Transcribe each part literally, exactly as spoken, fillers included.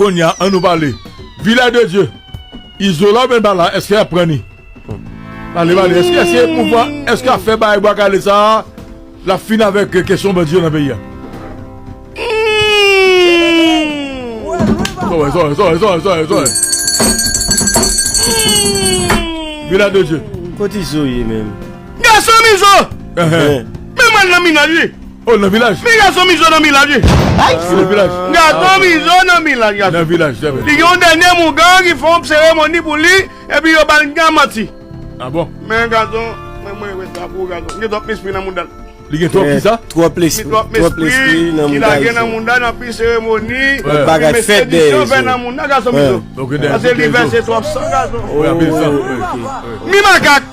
Kounye a, ann nou pale. Vilaj de Dye. Izola oubyen pa la, èske y ap pran li? Pale, pale. Èske, èske pouvwa, èske afè bay bwa kale sa a, l ap fini avèk kesyon bandi yo nan peyi a? Sòrè, sòrè, sòrè, sòrè, sòrè, sòrè. Vilaj de Dye. Kote Izo ye menm? Gason Mizo! Enhen. Men mwen nan minaj, wi. Oh, nan vilaj? Men gason Mizo nan vilaj, wi. Nan vilaj? Gason Mizo nan vilaj, gason. Nan vilaj, se vre. Li gen yon dènye mougan ki fè yon seremoni pou li, epi yo ba l yon manti. Ah bon? Men gason, mwen, mwen wè sa pou gason. Li gen twòp lespri nan mouda l. Li gen twòp kisa? Twòp lespri, twòp lespri nan mouda Izo. Li lage nan mouda l, anpil seremoni, anpil fè nan mouda gason Mizo. Paske li vèse twòp san gason. Wi, anpil san, wi. Mi makak.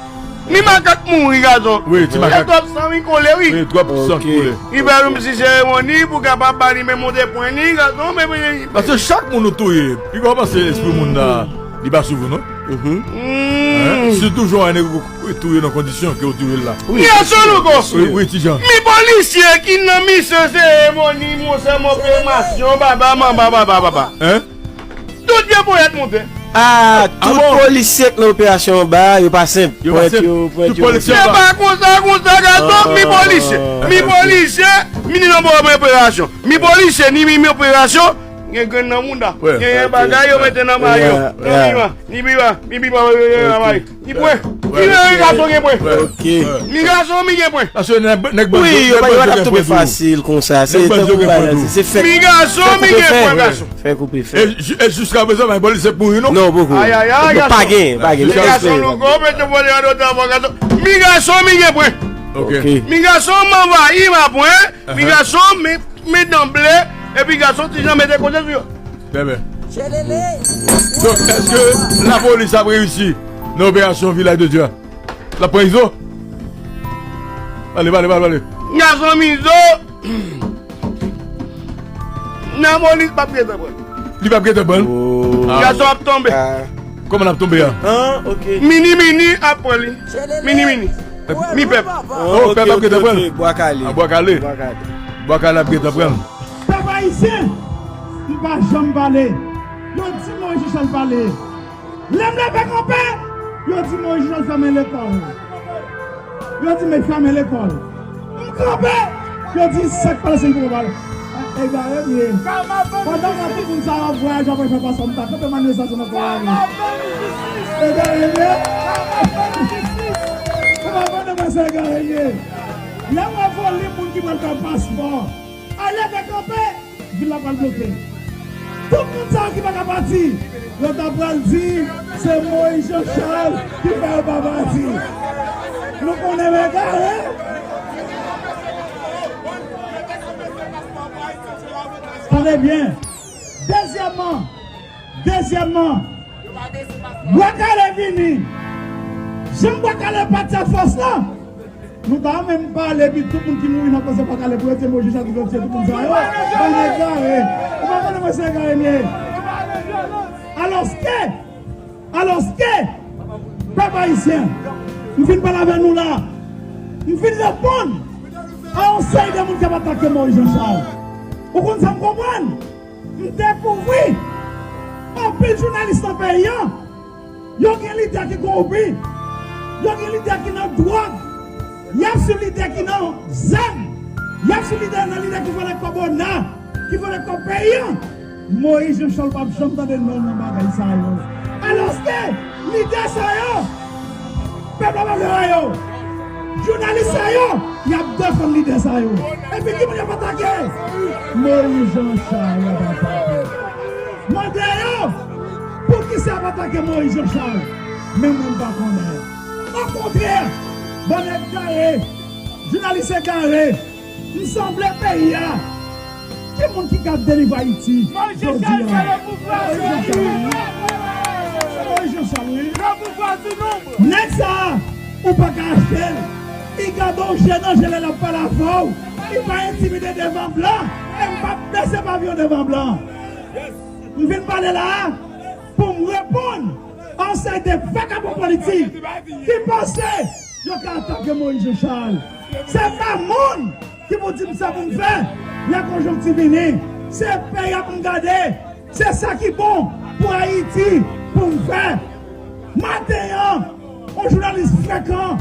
Mi makak mouri, gason. Wi, ti makak. Gen twòp san, wi, kole, wi. Wi, twòp san kole. Li fè yon ti seremoni pou kapab ba li men monte pwen li, gason, men, men. Paske chak moun ou touye, pi kòmanse lespri moun nan, li pa swiv ou, non? Sitou jan w ane touye nan kondisyon ke w touye l la. Wi, wi, ti jan. Mi polisye ki nan misyon seremoni, monchè, mwen operasyon, baba, manba, baba, baba. Tout vye poyèt monte. Ah, tout polisye k nan operasyon anba, yo pa senp. Yo pa senp. Tout polisye anba. Se pa konsa, konsa, gason, mi polisye. Mi polisye, mi ni nan operasyon. Mi polisye, ni mi, mi operasyon, gen grenn nan mouda. Gen bagay yo mete nan mayo. Nan miwa, ni miwa, ni miwa, ni pwen. Ni pwen. Ni gason gen pwen. Ni gason, mi gen pwen. Paske nèg, nèg bandi yo, yo pa t ap tonbe fasil konsa. Se tankou bagay, se fèk. Mi gason, mi gen pwen, gason. Fè koupe fè. E, e jiska prezan, men polisye mouri, non? Non, poko. Ay, ay, ay, gason. Pa gen, pa gen. Gason louko, mete vòlè an otan, gason. Mi gason, mi gen pwen. Ok. Mi gason, m anvayi, m a pwen. Mi gason, mi, mi danble, epi gason, ti jan mete koze sou yo. Trè byen. Donk, èske lapolis ap reyisi nan operasyon Vilaj de Dye a? L ap pran Izo? Pale, pale, pale, pale. Gason Mizo. Nan monis p ap gentan pran. Li p ap gentan pran? Oh. Gason ap tonbe. Ah. Kòman l ap tonbe a? Ah, ok. Mini mini ap pran li. Mini mini. Mi pèp. Oh, ok, pèp ap gentan pran. Bwa kale. Ah, bwa kale. Bwa kale. Bwa kale ap gentan pran. Pèp ayisyen, m pa janm pale. Yo di Moyiz Jan Chal pale. Lè m leve kanpe, yo di Moyiz Jan Chal fèmen lekòl. Yo di m fèmen lekòl. M kanpe, yo di sa k pase m pou pale. Egare m ye. Pandan m wè tout moun sa yo ap vwayaje, ap fè pasò, m ta kanpe manifestasyon nan kò a. Egare m ye. Ou konprann mwen, se egare m ye. Lè w wè volim moun ki pral fè paspò, al leve kanpe. Vil la pral bloke. Tout moun sa yo ki pa ka pati, yo ta pral di se Moyiz Jan Chal ki fè yo pa pati. Nou konnen men egare. Tande byen. Dezyèmman, dezyèmman, Bwa Kale vini. Jan Bwa Kale pati ak fòs la, nou ta menm pale, epi tout moun ki mouri nan pwosè Bwa Kale pou yo di Moyiz Jan Chal ki fè tiye tout moun sa yo. Bann egare. Ou pa konnen mwen se egare m ye. Alòske, alòske, pèp ayisyen, m fin pale avè nou la. M fin reponn a yon seri de moun k ap atake Moyiz Jan Chal. Ou konn sa m konprann? M dekouvri anpil jounalis nan peyi an, yo gen lidè ki kowonpi, yo gen lidè ki nan dwòg, y ap swiv lidè ki nan zam, y ap swiv lidè nan lidè ki vòlè kòb ona, ki vòlè kòb peyi an. Moyiz Jan Chal p ap janm tande non l nan bagay sa yo. Alòske, lidè sa yo, pèp la pa vle wè yo. Jounalis sa yo, y ap defann lidè sa yo. Epi ki moun y ap atake? Moyiz Jan Chal y ap atake. Mande yo, poukisa y ap atake Moyiz Jan Chal? Men mwen m pa konnen. Okontrè, bann egare, jounalis egare, m sanble peyi a. Ki moun ki ka delivre Ayiti jodi a? Moyiz Jan Chal, Moyiz Jan Chal, wi. Moyiz Jan Chal, wi. Nèg sa a, ou pa ka achte l. Li gade w je nan je lè l ap pale avè w. Li pa entimide devan blan. E m p ap bese pavyon devan blan. M vin pale la a pou m reponn a yon seri de vakabon politik ki panse yo ka atake Moyiz Jan Chal. Se pa moun ki pou di m sa pou m fè lè konjonkti vini. Se peyi a pou m gade. Se sa ki bon pou Ayiti, pou m fè. Maten an, yon jounalis frekan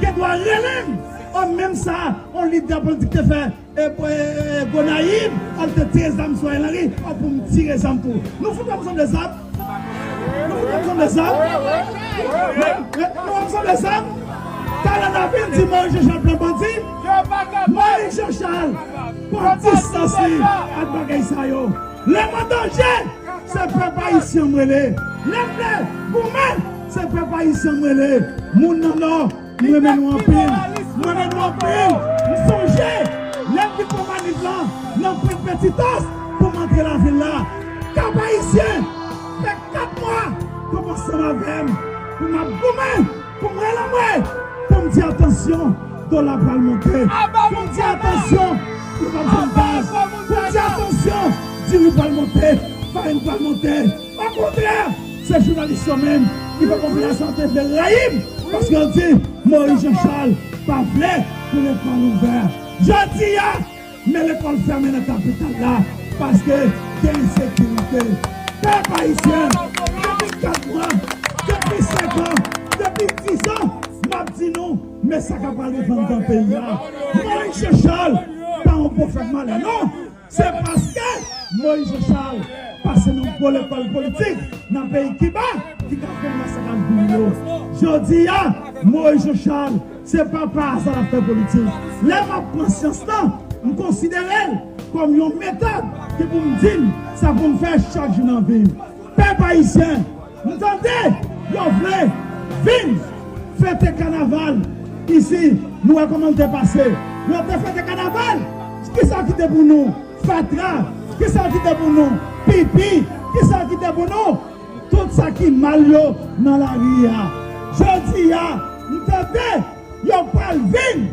gen dwa rele m, o menm sa, yon lidè politik te fè, e, e, e, Gonayiv, al te tire zam sou Ariel Henry, o pou m tire zam tou. Nou fout ansanm de zam? Nou fout ansanm de zam? Nou, nou ansanm de zam? Talè n a vin di Moïse Jean Charles pran bandi? Moïse Jean Charles pran distans li ak bagay sa yo. Lè m an danje, se pèp ayisyen m rele. Lè m vle goumen, se pèp ayisyen m rele. Moun nan Nò, m renmen nou anpil. M renmen nou anpil. M sonje, lè m vin pran manif lan, nan Pwent Petitòs, pou m antre lavil la. Kap Ayisyen, fè kat mwa, k ap ansanm avè m, pou m ap goumen. Pou mwen, lanmwe, pou m di atansyon, dola pral monte. Pou m di atansyon, li p ap jwenn gaz. Pou m di atansyon, diri pral monte, farin pral monte. Okontrè, se jounalis yo menm ki fè popilasyon an te vle rayi m, paske yo di Moïse Jean Charles pa vle pou lekòl ouvè. Jodi a, men lekòl fèmen nan kapital la, paske gen ensekirite. Pèp ayisyen, depi kat mwa, depi senk an, depi diz an, m ap di nou, men sa k ap pral rive anndan peyi a. Moïse Jean Charles pa yon pwofèt malè, non. Se paske Moïse Jean Charles pase nan gwo lekòl politik nan peyi Kiba ki ka fè masak ak vin yo. Jodi a, Moïse Jean Charles, se pa pa aza l ap fè politik. Lè m ap pran syans lan, m konsidere l kòm yon metòd ki pou m di m sa pou m fè chak jou nan vi m. Pèp ayisyen, m tande yo vle vin fete kanaval isi. Nou wè kòman l te pase. Yo te fete kanaval. Kisa ki te pou nou? Fatra. Kisa ki te pou nou? Pipi. Kisa ki te pou nou? Tout sa ki mal yo nan lari a. Jodi a, m tande yo pral vin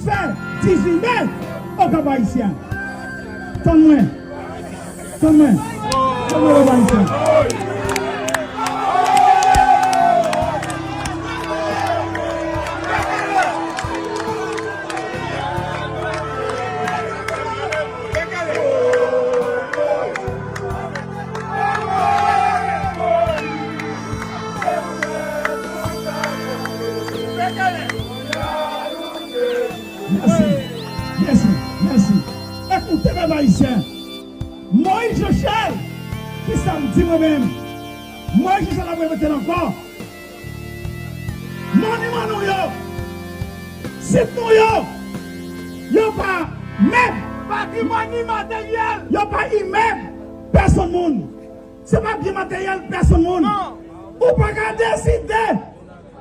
fè dizuit me Okap Ayisyen. Tann mwen. Tann mwen. Tann mwen, Okap Ayisyen. Mèsi, mèsi, mèsi. Ekoute, pèp ayisyen. Moïse Jean Charles, kisa m di mwen menm? Moïse Jean Charles ap repete l ankò. Moniman nou yo, sit nou yo, yo pa mèb. Patrimwàn imateryèl. Yo pa imèb pèsonn moun. Se pa byen materyèl pèsonn moun. Non. Ou pa ka deside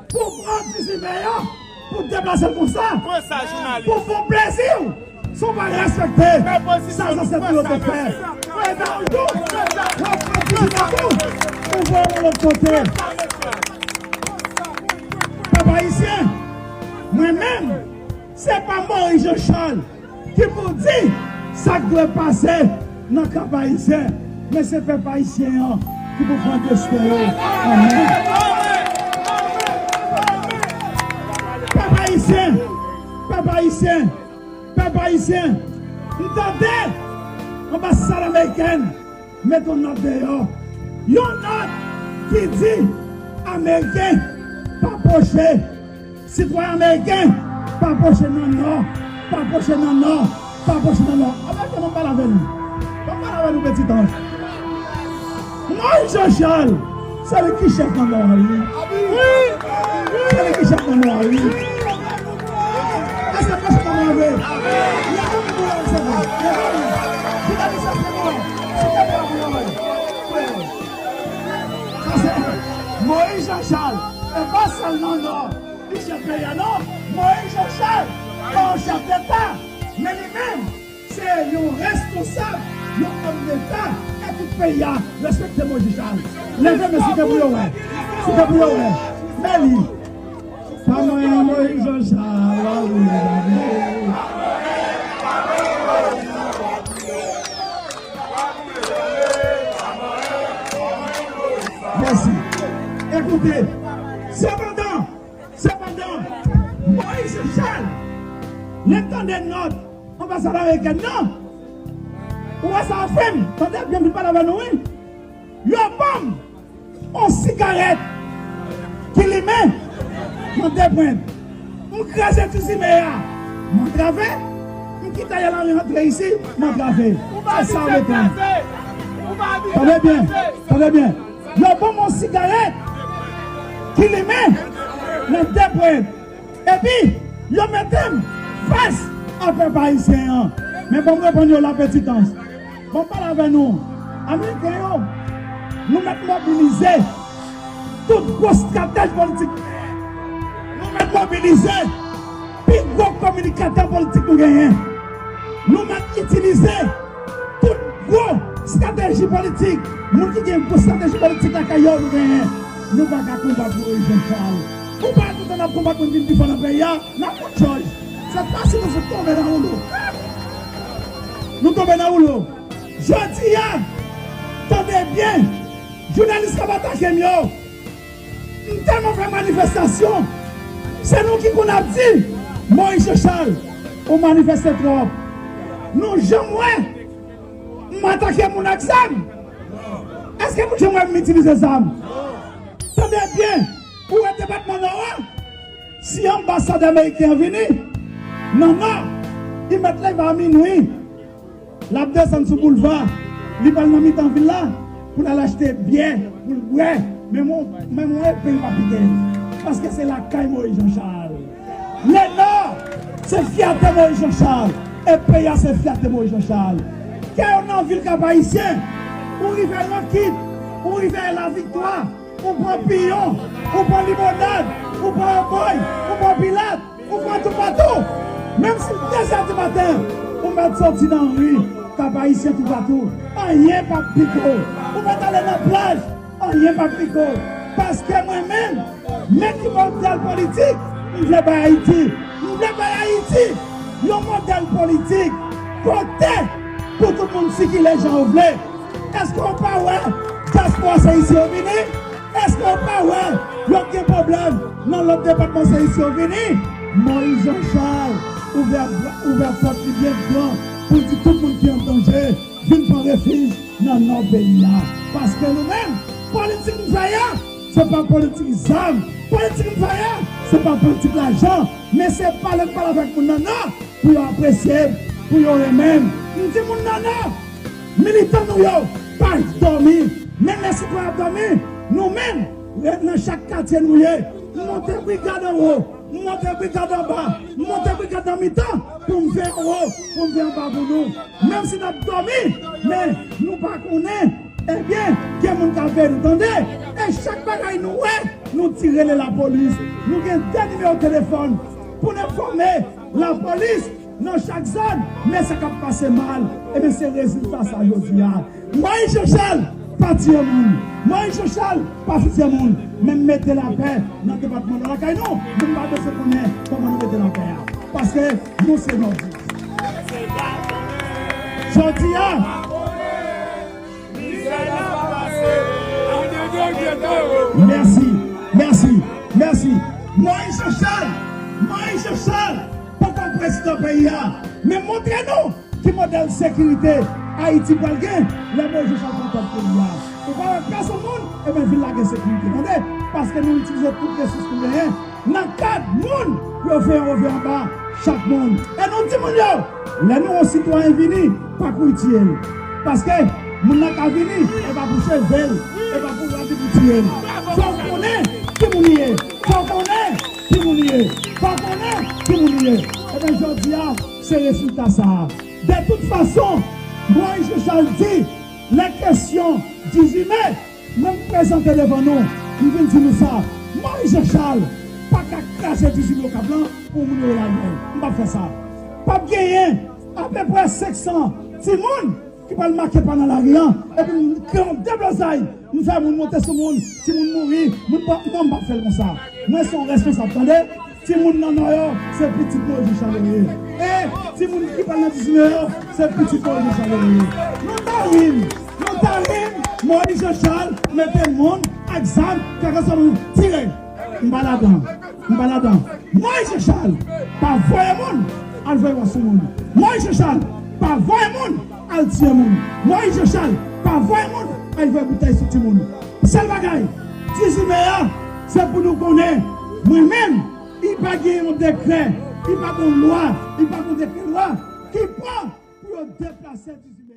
pou pran dizuit me yo, pou deplase l konsa. Pran sa, jounalis. Pou bon plezi w. Si w pa respekte sa zansèt nou yo te fè. Mwen ba w tou. W ap pran dizuit me tou. Ou voye l yon lòt kote. Pèp ayisyen, mwen menm, se pa Moïse Jean Charles ki pou di sa k dwe pase nan Kap Ayisyen, men se pèp ayisyen an ki pou pran desten yo an men. Pèp ayisyen, pèp ayisyen, pèp ayisyen, m tande anbasad amerikèn mete yon nòt deyò. Yon nòt ki di Ameriken pa pwoche. Sitwayen ameriken pa pwoche nan Nò, pa pwoche nan Nò, pa pwoche nan Nò. Ameriken, ban m pale avè nou. Ban m pale avè nou, Petit Ange. Moïse Jean Charles, se li ki chèf nan Nò a, wi. Se li ki chèf nan Nò a, wi. Èske nou chèf nan Nò a vre? Leve men nou, se vre. Leve men nou. Jounalis, se nou. Site Nò a pou yo wè. Sa se Moïse Jean Charles. E pa sèl nan Nò li chèf peyi a, non. Moïse Jean Charles pa yon chèf deta, men li menm se yon responsab, yon òm deta, e tout peyi a respekte Moïse Jean Charles. Leve men, site pou yo wè. Site pou yo wè. Men li. Pa mwen, Moïse Jean Charles, a wi, a wi. Mèsi. Ekoute, sepandan, sepandan, Moïse Jean Charles, lè n tande nòt anbasad amerikèn nan, Ou wè sa yo fè m? Tande byen, m vin pale avè nou, wi. Yo ban m yon sigarèt ki limen nan de pwent. M kraze ti simen a, m antrave. M kite a lari antre isi, m antrave. Se sa yo mete m. Tande byen, tande byen. Yo ban m yon sigarèt ki limen nan de pwent. Epi, yo mete m fas a pèp ayisyen an. Men ban m reponn yo la, petitans. Ban m pale avè nou. Ameriken yo, nou mèt mobilize tout gwo estratèj politik. Nou mèt mobilize pi gwo kominikatè politik nou genyen. Nou mèt itilize tout gwo estrateji politik. Moun ki gen gwo estrateji politik lakay yo, nou genyen. Nou pa ka konbat Moyiz Jan Chal. Ou pa tout tan n ap konbat moun vin pi fò nan peyi a, n ap fout jòj. Se pa si nou fout tonbe nan woulo. Nou tonbe nan woulo. Jodi a, tande byen, jounalis k ap atake m yo, m tèlman fè manifestasyon, se nou ki konn ap di, Moyiz Jan Chal, ou manifeste twòp. Nou janm wè m atake moun ak zam? Èske nou janm wè m itilize zam? Tande byen, ou wè depatman Nò a, si anbasadè ameriken an vini nan Nò, li mèt leve a minwi, l ap desann sou boulva, li pral nan mitan vil la pou l al achte byè pou l bwè. Men mwen, men mwen, epe l pa pike l. Paske se lakay Moyiz Jan Chal. Lenò, se fyète Moyiz Jan Chal. E peyi a, se fyète Moyiz Jan Chal. Kè yo nan vil Kap Ayisyen, ou rive Rankit, ou rive Laviktwa, ou pran Piyon, ou pran Limonad, ou pran Obòy, ou pran Pilat, ou pran toupatou. Menm si l de zè di maten, ou mèt soti nan ri Kap Ayisyen toupatou. Anyen p ap pike w. Ou mèt ale nan plaj, anyen p ap pike w. Paske mwen menm, men ki modèl politik m vle bay Ayiti. M vle bay Ayiti yon modèl politik kote pou tout moun sikile jan yo vle. Èske w pa wè dyaspora se isi yo vini? Èske w pa wè yo gen pwoblèm nan lòt depatman se isi yo vini? Moyiz Jan Chal ouvè, ouvè pòt li byen gran pou l di tout moun ki an danje vin pran refij nan nò peyi a. Paske nou menm, politik n fè a, se pa politik zam. Politik n fè a, se pa politik lajan. Men se pale m pale avèk moun nan Nò pou yo apresye m, pou yo renmen m. M di moun nan Nò, militan nou yo pa dòmi. Men lè sitwayen ap dòmi, nou menm, nan chak katye nou ye, m monte brigad anwo, m monte brigad anba, m monte brigad nan mitan pou m veye anwo, pou m veye anba pou nou. Menm si n ap dòmi, men nou pa konnen, ebyen, gen moun k ap veye nou, tande. E chak bagay nou wè, nou di rele lapolis. Nou gen de nimewo telefòn pou n enfòme lapolis nan chak zòn. Men sa k ap pase mal, ebyen, se rezilta sa jodi a. Moyiz Jan Chal pa tiye moun. Moyiz Jan Chal pa fizye moun. Men mete lapè nan depatman Nò lakay nou. Moun pa bezwen konnen kòman nou mete lapè a. Paske nou se Nòdis. Jodi a, mèsi, mèsi, mèsi. Moyiz Jan Chal, Moyiz Jan Chal poko prezidan peyi a. Men montre nou ki modèl sekirite Ayiti pral gen lè Moyiz Jan Chal pran tèt peyi a. Ou pa wè pèsonn moun, ebyen, vil la gen sekirite, tande, paske nou itilize tout resous nou genyen nan kad moun pou yo veye anwo, veye anba chak moun. E nou di moun yo, lè nou wè yon sitwayen vini, pa kouri tiye l. Paske moun nan ka vini, e pa pou cheve l, e pa pou rad li pou tiye l. Fò w konnen ki moun li ye. Fò w konnen ki moun li ye. Fò w konnen ki moun li ye. Ebyen, jodi a, se rezilta sa a. De tout fason, Moyiz Jan Chal di, lè kesyon dizuit me, mwen m prezante devan nou, m vin di nou sa. Moyiz Jan Chal pa ka kraze dizuit me Okap lan pou moun yo rele al bwè. M p ap fè sa. P ap genyen apeprè senk san timoun ki pral make pa nan lari a, epi m kreye yon deblozay, m fè moun monte sou moun, timoun mouri, moun pa, non, m p ap fè l konsa. Mwen se yon responsab, tande. Timoun nan Nò yo, se pitit Moyiz Jan Chal yo ye. E timoun ki pral nan dizuit me yo, se pitit Moyiz Jan Chal yo ye. Nou ta ri m, nou ta ri m, Moyiz Jan Chal mete moun ak zam, kaka sa moun tire. M pa ladan, m pa ladan. Moyiz Jan Chal pa voye moun al voye wè sou moun. Moyiz Jan Chal pa voye moun al tiye moun. Moyiz Jan Chal pa voye moun al voye boutèy sou timoun. Sèl bagay, dizuit me a, se pou nou konnen, mwen menm, li pa gen yon dekrè, li pa gen yon lwa, li pa gen yon dekrè lwa ki pran pou yo deplase dizuit me.